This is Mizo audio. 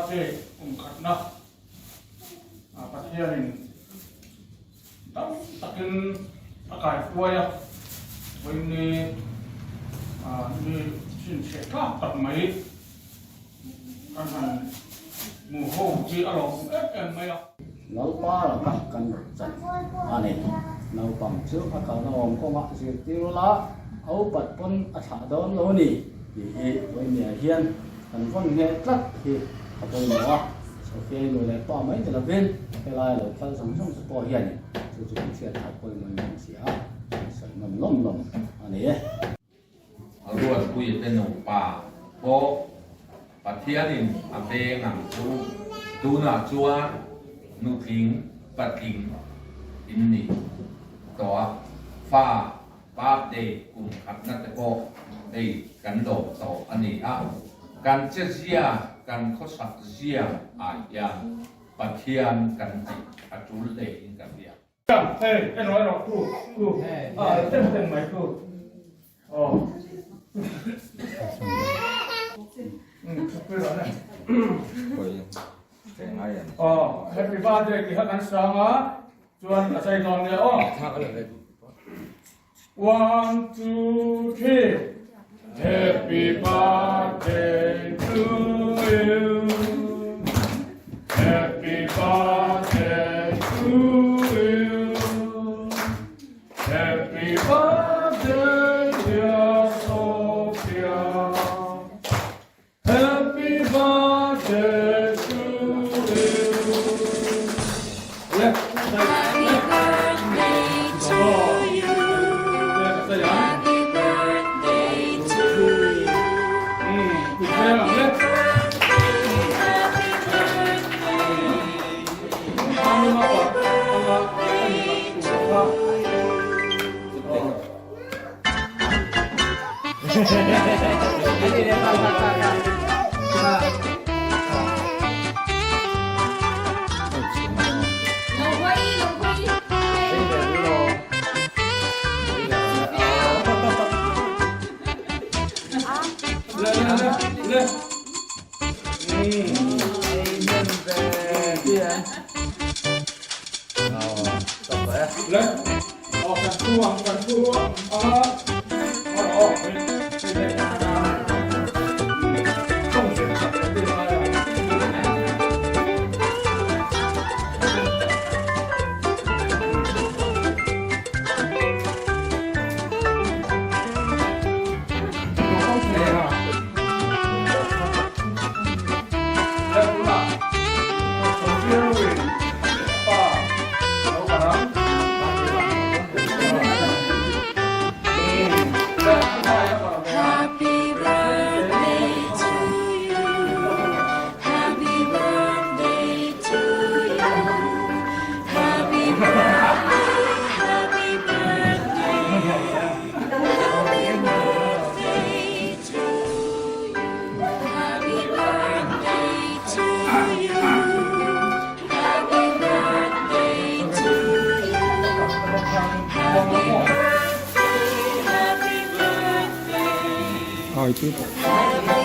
Birthday kum khatna Pathianin dam takin a kaihruai a, vawiin ni chhinchhiah tlak tak mai kan han hmu ho hi a lawmawm em em mai a. Lalpa laka kan rawn chan a ni. Naupang chu a kalna awm kawngah zirtir ula, a upat pawn a thlah dawn lo a ni tih hi vawinia hian kan vawn ngheh tlat hi a pawimawh a. Sophia-i nu leh pa mai ni lovin helai lo kal zawng zawng te pawh hian chu chu kan hriat that pawimawh in kan hria a, kan sawi nawm lawm lawm a ni e. A ruatpui te nupa pawh Pathianin a veng ang chu tunah chuan nutling patling in ni tawh a, fa birthday kum khatna te pawh hei kan lawm tawh a ni a, kan che zia kan khawsak zia ah hian Pathian kan hnaih a tul hle in ka hria. Hei erawh erawh ku ku a tem tem mai ku aw aw happy birthday tih kha kan sang a chuan a chei dawn nia aw one two three happy birthday to you happy birthday to you happy birthday dear Sophia happy birthday to you Happy birthday to you Happy birthday to you Happy birthday Happy birthday Happy birthday to you. Happy birthday to you Happy birthday to you Happy birthday Happy birthday Happy birthday to you Happy birthday to you Happy birthday to you Happy birthday Happy birthday Happy